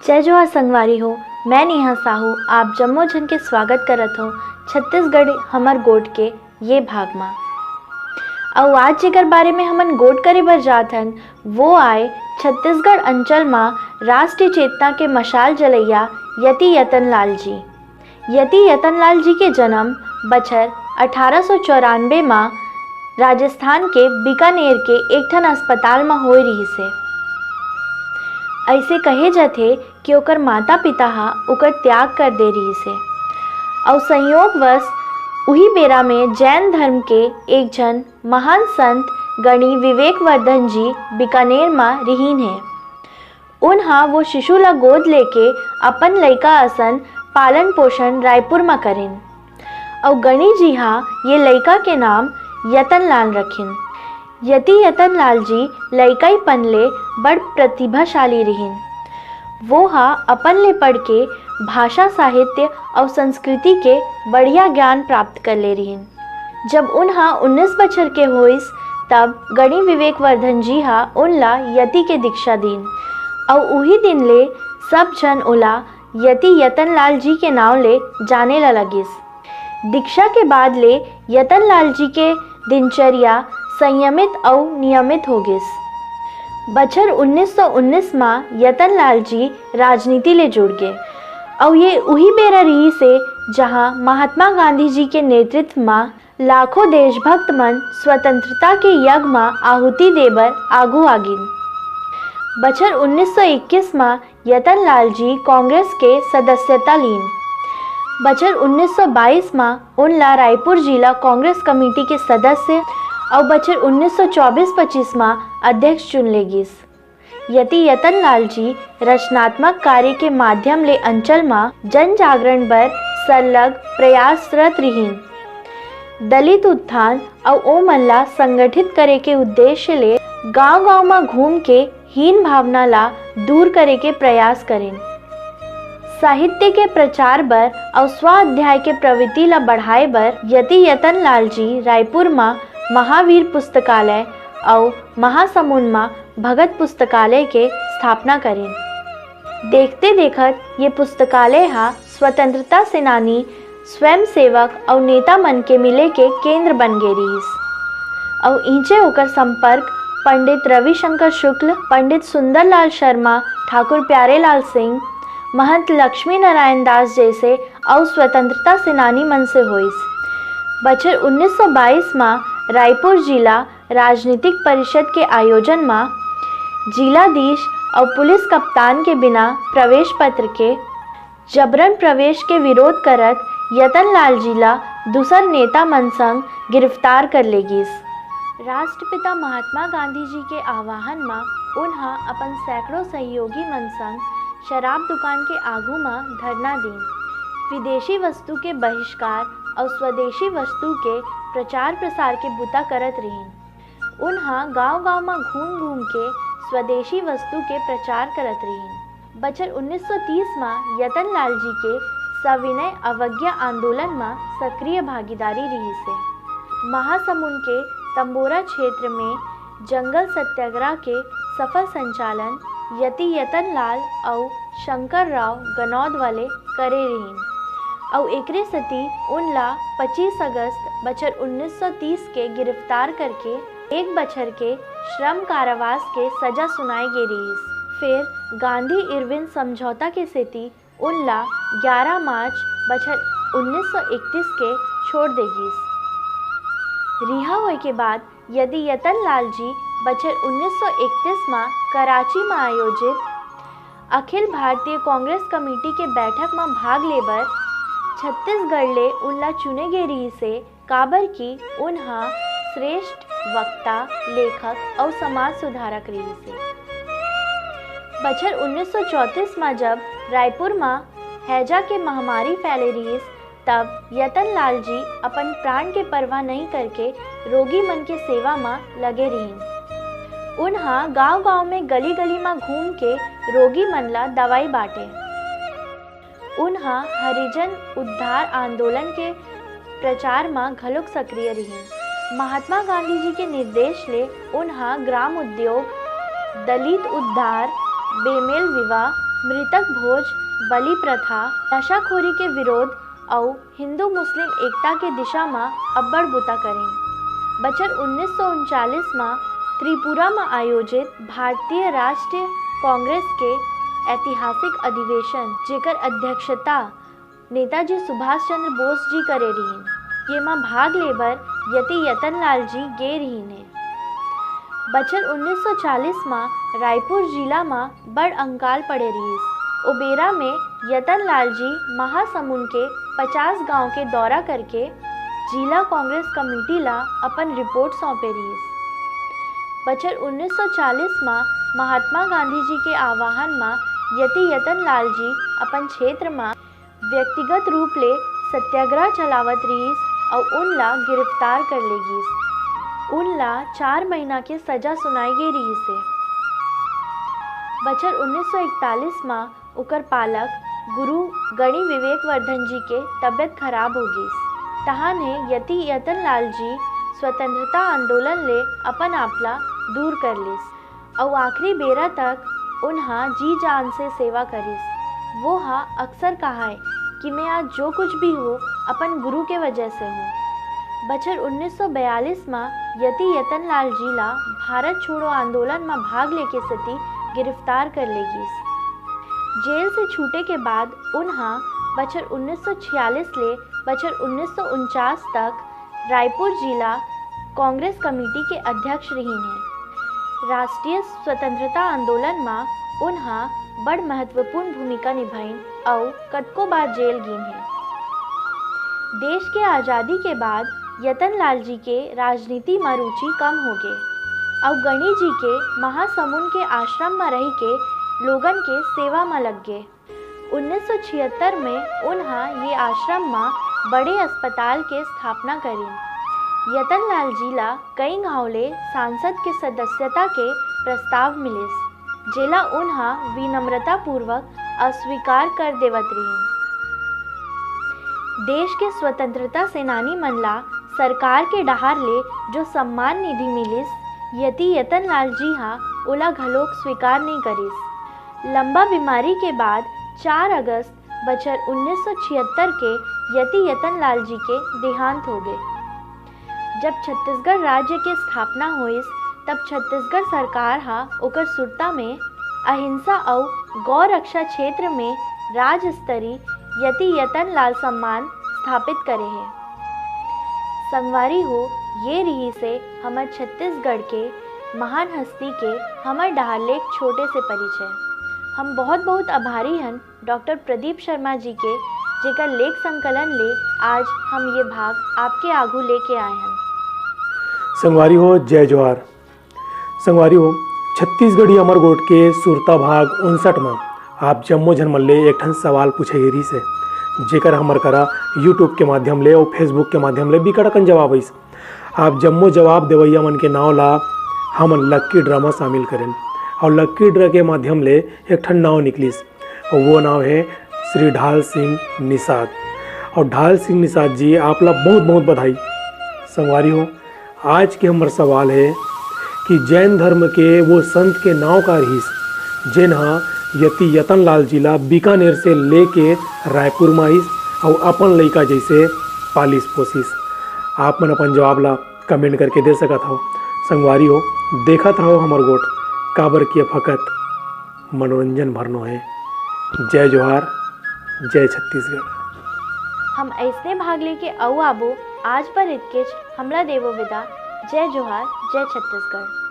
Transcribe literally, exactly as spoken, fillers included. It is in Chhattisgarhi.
जय जोहार संगवारी हो, मैं नेहा साहू आप जम्मो झन के स्वागत करत हो छत्तीसगढ़ हमर गोठ के ये भाग मा। अउ आज जेकर बारे में हमन गोठ करे बर जात हन, वो आय छत्तीसगढ़ अंचल मा राष्ट्रीय चेतना के मशाल जलैया यति यतन लाल जी। यति यतन लाल जी के जन्म बछर अठारह सौ चौरानबे मा राजस्थान के बीकानेर के एक ठन अस्पताल मा होए रिहिस हे। अइसे कहे जाथे कि ओकर माता-पिता ह ओकर त्याग कर दे रिहिस हे। अउ संयोगवश उही बेरा में जैन धर्म के एक झन महान संत गणी विवेकवर्धन जी बीकानेर म रिहिन हे। उन ह वो शिशु ला गोद लेके अपन लइका असन पालन पोषण रायपुर म करिन। अउ गणी जी ह ये लइका के नाम यतन लाल रखिन। यति यतन लाल जी लइकाईपन ले बड़ प्रतिभाशाली रिहिन। वो ह अपन ले पढ़ के भाषा, साहित्य अउ संस्कृति के बढ़िया ज्ञान प्राप्त कर ले रिहिन। जब उन ह उन्नीस बछर के होइस, तब गणी विवेकवर्धन जी ह उन ला यति के दीक्षा दीन, अउ उही दिन ले सब झन ओला यति यतन लाल जी के नाव ले जाने ला लगिस। दीक्षा के बाद ले यतन लाल जी के दिनचर्या संयमित अउ नियमित हो गिस। बछर उन्नीस सौ उन्नीस म यतन लाल जी राजनीति ले जुड़ गे, अउ ये उही बेरा रिहिस हे, जहां महात्मा गांधी जी के नेतृत्व म लाखों देशभक्त मन स्वतंत्रता के यज्ञ म आहुति दे बर आगू आगिन। बछर उन्नीस सौ इक्कीस म यतन लाल जी कांग्रेस के सदस्यता लीन। बछर उन्नीस सौ बाईस म उन ला रायपुर जिला कांग्रेस कमेटी के सदस्य अउ बछर उन्नीस सौ चौबीस पच्चीस म अध्यक्ष चुन ले गिस। यति यतन लाल जी रचनात्मक कार्य के माध्यम ले अंचल म जन जागरण बर सरलग प्रयासरत रिहिन। दलित उत्थान अउ ओमन ला संगठित करे के उद्देश्य ले गांव-गांव म घूम के हीन भावना ला दूर करे के प्रयास करिन। साहित्य के प्रचार बर अउ स्व-अध्याय के प्रवृत्ति ला बढ़ाए बर यति यतन लाल जी रायपुर म महावीर पुस्तकालय अउ महासमुंद म भगत पुस्तकालय के स्थापना करिन। देखते देखत ये पुस्तकालय ह स्वतंत्रता सेनानी, स्वयंसेवक अउ नेता मन के मिले के केंद्र बन गे रिहिस। अउ इहिंचे ओकर संपर्क पंडित रविशंकर शुक्ल, पंडित सुंदरलाल शर्मा, ठाकुर प्यारेलाल सिंह, महंत लक्ष्मी नारायण दास जैसे अउ स्वतंत्रता सेनानी मन से होइस। बछर उन्नीस सौ बाईस म रायपुर जिला राजनीतिक परिषद के आयोजन म जिलाधीश अउ पुलिस कप्तान के बिना प्रवेश पत्र के जबरन प्रवेश के विरोध करत यतन लाल जी ला दूसर नेता मन संग गिरफ्तार कर ले गिस। राष्ट्रपिता महात्मा गांधी जी के आह्वान म उन ह अपन सैकड़ों सहयोगी मन संग शराब दुकान के आगू म धरना दीन। विदेशी वस्तु के बहिष्कार अउ स्वदेशी वस्तु के प्रचार प्रसार के बुता करत रिहिन। उन ह गांव-गांव म घूम-घूम के स्वदेशी वस्तु के प्रचार करत रिहिन। बछर उन्नीस सौ तीस म यतन लाल जी के सविनय अवज्ञा आंदोलन म सक्रिय भागीदारी रिहिस हे। महासमुंद के तंबोरा क्षेत्र में जंगल सत्याग्रह के सफल संचालन यति यतन लाल अउ शंकर राव गनौद वाले करे रिहिन, अउ एकरे सेती उन ला पच्चीस अगस्त बछर उन्नीस सौ तीस के गिरफ्तार करके एक बछर के श्रम कारावास के सजा सुनाए गे रिहिस। फेर गांधी इरविन समझौता के सेती उन ला ग्यारा मार्च बछर उन्नीस सौ इकतीस के छोड़ दे गिस। रिहा होए के बाद यदि यतन लाल जी बछर उन्नीस सौ इकतीस म कराची म आयोजित अखिल भारतीय कांग्रेस कमेटी के बैठक म भाग ले बर छत्तीसगढ़ ले उन ला चुने गे रिहिस हे, काबर कि उन ह श्रेष्ठ वक्ता, लेखक अउ समाज सुधारक रिहिस हे। बछर उन्नीस सौ चौंतीस म जब रायपुर म हैजा के महामारी फैले रिहिस, तब यतन लाल जी अपन प्राण के परवाह नइ करके रोगी मन के सेवा म लगे रिहिन। उन ह गांव-गांव में, गली-गली म घूम के रोगी मन ला दवाई बांटे। उन ह हरिजन उद्धार आंदोलन के प्रचार म घलोक सक्रिय रिहिन। महात्मा गांधी जी के निर्देश ले उन ह ग्राम उद्योग, दलित उद्धार, बेमेल विवाह, मृतक भोज, बलि प्रथा, नशाखोरी के विरोध अउ हिंदू मुस्लिम एकता के दिशा म अब्बड़ बुता करिन। बछर उन्नीस सौ उनचालीस म त्रिपुरा म आयोजित भारतीय राष्ट्रीय कांग्रेस के ऐतिहासिक अधिवेशन, जेकर अध्यक्षता नेताजी सुभाष चंद्र बोस जी करे रिहिन, येमा भाग ले बर यति यतन लाल जी गे रिहिन हे। बछर उन्नीस सौ चालीस म रायपुर जिला म बड़ अंकाल पड़े रिहिस। ओ बेरा में यतन लाल जी महासमुंद के पचास गांव के दौरा करके जिला कांग्रेस कमेटी ला अपन रिपोर्ट सौंपे रिहिस। बछर उन्नीस सौ चालीस म महात्मा गांधी जी के आह्वान म यति यतन लाल जी अपन क्षेत्र म व्यक्तिगत रूप ले सत्याग्रह चलावत रिहिस अउ उन ला गिरफ्तार कर ले गिस। उन ला चार महीना के सजा सुनाई गे रिहिस हे। बछर उन्नीस सौ इकतालीस म ओकर पालक गुरु गणी विवेक वर्धन जी के तबियत खराब हो गिस। तहाने यति यतन लाल जी स्वतंत्रता आंदोलन ले अपन आप ला दूर कर लिस अउ आखिरी बेरा तक उन हा जी जान से सेवा करिस। वो हा अक्सर कहाय कि मैं आज जो कुछ भी हूँ, अपन गुरु के वजह से हूँ। बछर उन्नीस सौ बयालीस म यति यतन लाल जी ला भारत छोड़ो आंदोलन म भाग लेके सेती गिरफ्तार कर ले गिस। जेल से छूटे के बाद उन हा बछर उन्नीस सौ छियालीस ले बछर उन्नीस सौ उनचास तक रायपुर जिला कांग्रेस कमेटी के अध्यक्ष रिहिन हे। राष्ट्रीय स्वतंत्रता आंदोलन म उन हा बड़ महत्वपूर्ण भूमिका निभाइन अउ कतको बार जेल गिन हे। देश के आजादी के बाद यतन लाल जी के राजनीति म रुचि कम होगे अउ गणी जी के महासमुंद के आश्रम म रहिके लोगन के सेवा म लग गे। उन्नीस सौ छिहत्तर में उन हा ये आश्रम म बड़े अस्पताल के स्थापना करिन। यतन लाल जी ला कई घांव ले सांसद के सदस्यता के प्रस्ताव मिलिस, जेला उन हा विनम्रतापूर्वक अस्वीकार कर देवत रिहिन। देश के स्वतंत्रता सेनानी मन ला सरकार के डहार ले जो सम्मान निधि मिलिस, यति यतन लाल जी हा ओला घलोक स्वीकार नइ करिस। लंबा बीमारी के बाद चार अगस्त बछर उन्नीस सौ छिहत्तर के यति यतन लाल जी के देहांत होगे। जब छत्तीसगढ़ राज्य के स्थापना होइस, तब छत्तीसगढ़ सरकार हा ओकर सुरता में अहिंसा अउ गौ रक्षा क्षेत्र में राज्य स्तरीय यति यतन लाल सम्मान स्थापित करे हे। संगवारी हो, ये रिहिस हे हमर छत्तीसगढ़ के महान हस्ती के हमर डहार ले एक छोटे से परिचय। हम बहुत बहुत आभारी हन डॉक्टर प्रदीप शर्मा जी के, जेकर लेख संकलन ले आज हम ये भाग आपके आगू लेके आए हन। संगवारी हो, जय जोहार। संगवारी हो, छत्तीसगढ़ी अमर गोठ के सुरता भाग उनसठ म आप जम्मो झन मन ले एक ठन सवाल पूछे गे रिहिस हे, जेकर हमर करा YouTube के माध्यम ले अउ Facebook के माध्यम ले बिकट अकन जवाब आइस। आप जम्मो जवाब देवइया मन के नाव ला हमन लक्की ड्रा म शामिल करेन अउ लक्की ड्रा के माध्यम ले एक ठन नाव निकलिस अउ वो नाव हे श्री ढाल सिंह निषाद। अउ ढाल सिंह निषाद जी, आप ला बहुत बहुत बधाई। संगवारी हो, आज के हमर सवाल हे कि जैन धर्म के वो संत के नाव का रिहिस, जेन हा यति यतन लाल जी ला बीकानेर से लेके रायपुर म आइस अउ अपन लइका जइसे पालिस पोसिस। आप मन अपन जवाब ला comment करके दे सकत हव। संगवारी हो, देखत रहो हमर गोठ, काबर कि ये फकत मनोरंजन भरनो हे। जय जोहार, जय छत्तीसगढ़। हम अइसने भाग लेके अउ आबो। आज बर इतकेच, हमला देवो विदा। जय जोहार, जय छत्तीसगढ़।